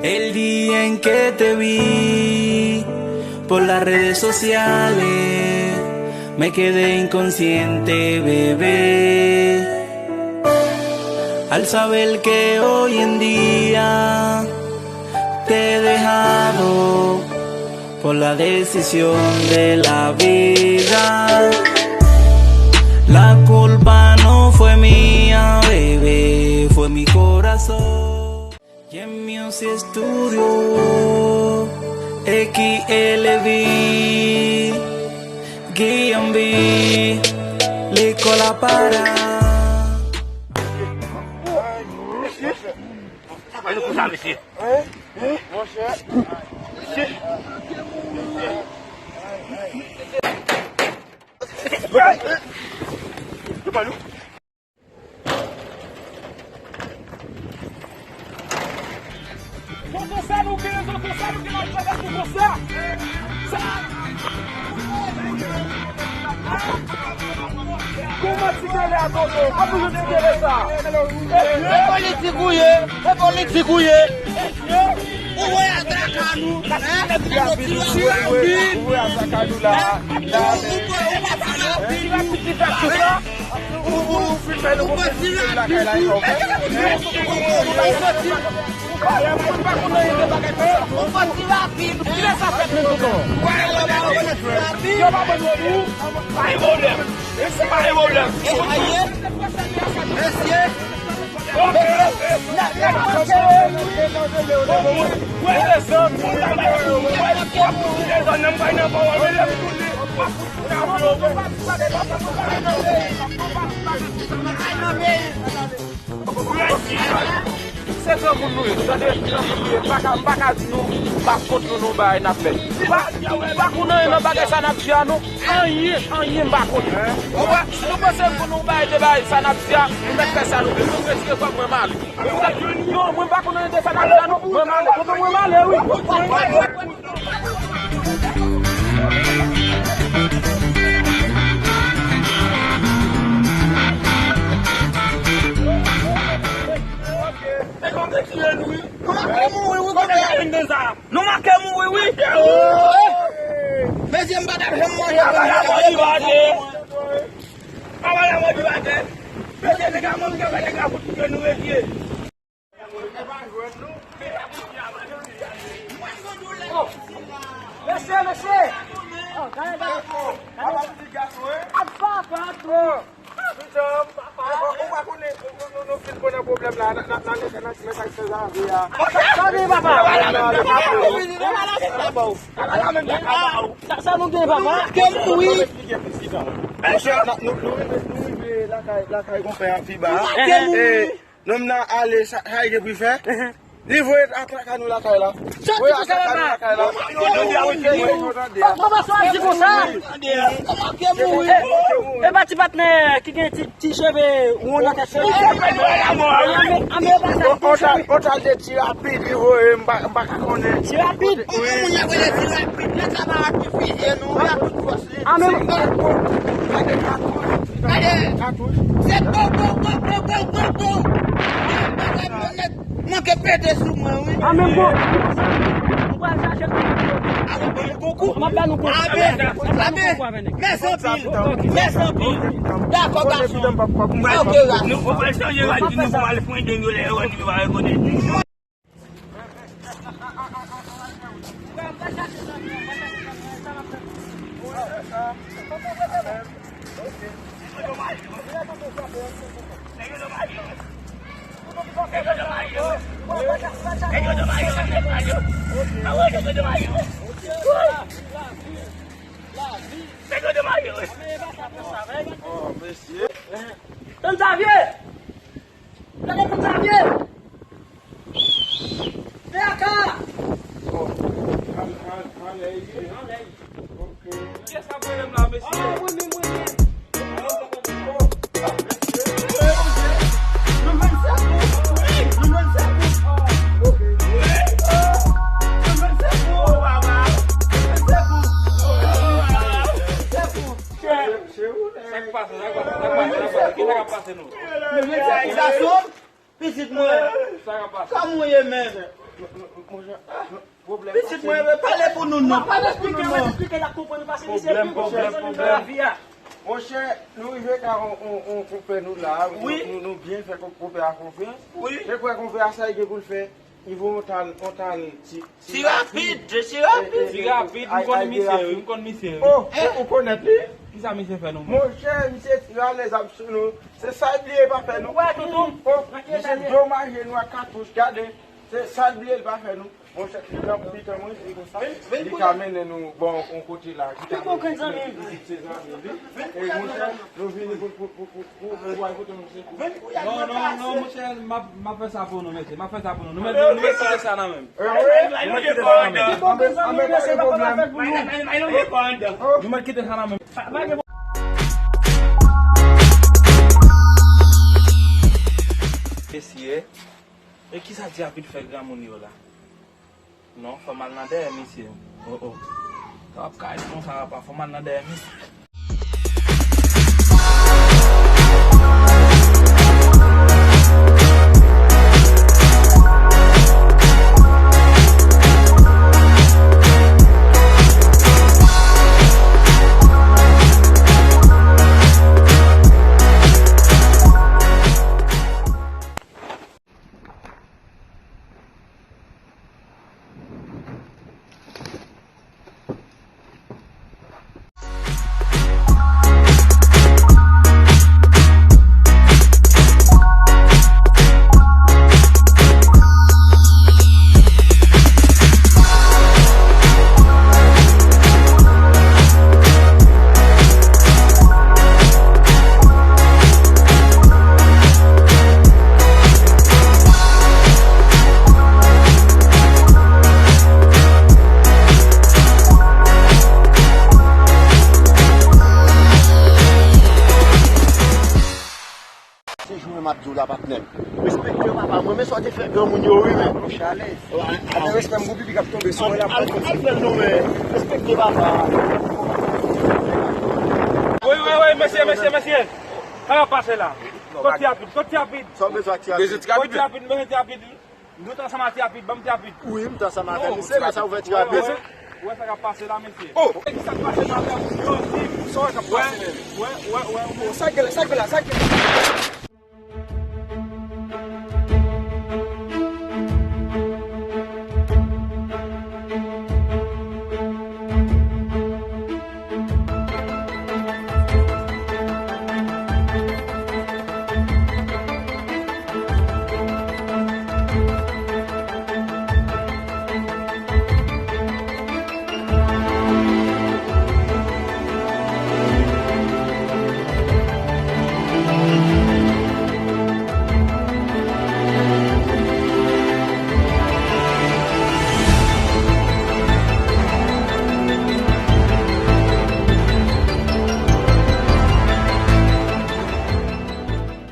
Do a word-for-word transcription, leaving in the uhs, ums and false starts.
El día en que te vi por las redes sociales, me quedé inconsciente, bebé. Al saber que hoy en día te he dejado por la decisión de la vida. La culpa no fue mía, bebé, fue mi corazón. Y en Music Studio, X L V, Guillaume B, Lico La Para. Sa pa nou konsa, mesye. Monchè. Mesye. Mesye. Se pa nou. Tonton, sa nou gen, tonton, sa nou gen nan travèse tonton sa? Sa. Kòman ti gèlè a tonton? Kòman ti gèlè sa? E politik ou ye, e politik ou ye. Ou wè atak a nou, hein? Ou wè atak a nou la, la. Ou, ou, ou, ou fin fè nou konfyans lakay la, yon fè. Ou pati rapid. Kilè sa fèt menm tonton? Yo pa ban nou ou. Pa gen pwoblèm. Pa gen pwoblèm. Mesye. Se granmoun nou ye, tande, granmoun nou ye. M pa ka, m pa ka di nou, m pa kont nou nan bagay n ap fè. M pa, m pa konn anyen nan bagay sa n ap di a non. Anyen, anyen m pa konn. Ou wè, si nou panse m konn yon bagay de bagay sa n ap di a, nou mèt fè sa nou vle. Nou retire kò mwen m ale. Non, mwen pa konn anyen de sa n ap di a non. Mwen m ale. Tonton, mwen m ale wi. Nèg yo te tiye nou wi. Nou manke mouri wi, konpè. Nou manke mouri wi. Mesye, m pa t ap janm manje. Aba la modi bate. Aba la modi bate. Mesye, nèg a manke, nèg a fout tiye nou mesye. Mesye, mesye. Aba ti gason, hein? Apa, apa, apa. Ou pa konnen, nou, nou, nou fin konnen pwoblèm la, nan, nan, nan, nan, nan, nan, nan, nan, Tande, papa. Sa, sa nou gen, papa? Ke mouri. Monchè, nou, nou rive, nou rive lakay, lakay konpè a pi ba. Ke mouri. Nonm nan ale, sa, sa li gen pou l fè? Li voye atak a nou lakay la. Voye atak a nou lakay la. Papa, sa di konsa. E, e pa ti patnè ki gen ti, ti cheve won nan tèt li. Ame, ame, papa. Otan de ti rapid, li voye, m pa, m pa ka konnen. Ti rapid. Wi. Moun yo voye ti rapid, nèg sa pa rapid, fizye nou, y ap tout fòs li. Ame. Gade. Se go, go, go. Manke pete sou mwen, wi. A, men bon. Nou pral chache l pou nou. A, men bon, kou. M ap ba nou kou. A, men, a, men. Mèsi anpil. Mèsi anpil. Dakò, gason. Ok, gason. Nou, nou pral chanje rad, nou pral fwenn de nou lè yo, nou va rekonèt. Tann Zavye! Gade pou Zavye! P A K! Bon, an, an, anlè, anlè. Ok. Kiyès k ap rele m la, mesye? Ah, mwen menm, mwen menm. Sa k pase, sa k pase, sa k pase, sa k pase, sa k pase, ki sa k ap pase nou? Gason, pitit mwen. Sa k ap pase? Kòman w ye menm? Monchè, pwoblèm. Pitit mwen, pale pou nou non. Pale pou nou non. Pale pou nou non. Pwoblèm, pwoblèm, pwoblèm. Monchè, nou rive ka on, on, on konpè nou la, nou, nou, nou byen fè konpè a konfyans. Wi. Se kwè konpè a sa li gen pou l fè, li voye on tal, on tal ti, ti rapid, ti rapid. Ti rapid, m konn misye, wi, m konn misye, wi. Oh, ou, ou konèt li? Kisa misye fè nou menm? Monchè, misye rale zam sou nou. Se sa l bliye pa fè nou. Wè, toutou. Oh, misye domaje nou ak katouch, gade. Se sa l bliye l pa fè nou. Monchè, li nan pitan mwen, se konsa. Li ka mennen nou bon on kote la. Li ka mennen nou vizit se zanmi li. E monchè, nou vini pou, pou, pou, pou, pou, pou al kote nou se. Non, non, non, monchè, m ap, m ap fè sa pou nou, mesye. M ap fè sa pou nou. Nou mèt, nou mèt kite sa nan men m. Nou mèt kite sa nan men m. Anben, anben, pa gen pwoblèm. Nou mèt kite sa nan men m. Mesye, e kisa Ti Rapid fè granmoun yo la? Non, fò m al nan dèyè misye. Oh, oh. Sa p ap ka ret konsa, papa. Fò m al nan dèyè misye. Se jou menm ap di w la, patnè m. Respekte papa, mwen men sa w te fè granmoun yo, wi, men. Monchè, alèz. Avè respè m pou pipi k ap tonbe sou mwen la. Al, al fè l non, men. Respekte papa. Wi, wi, wi, mesye, mesye, mesye. Sa k ap pase la? Kot Ti Rapid? Kot Ti Rapid? Sa w bezwen ak Ti Rapid? Kot Ti Rapid? M bezwen Ti Rapid, m bezwen Ti Rapid. Nou t ansanm ak Ti Rapid, ban m Ti Rapid. Wi, m t ansanm avè misye, men sa ouvè Ti Rapid. Ou wè sa k ap pase la, mesye? Oh! E kisa k pase nan afè moun yo, di m. Sa wè k ap pase menm? Wè, wè, wè, wè. Sa k gen la, sa k gen la, sa k gen la?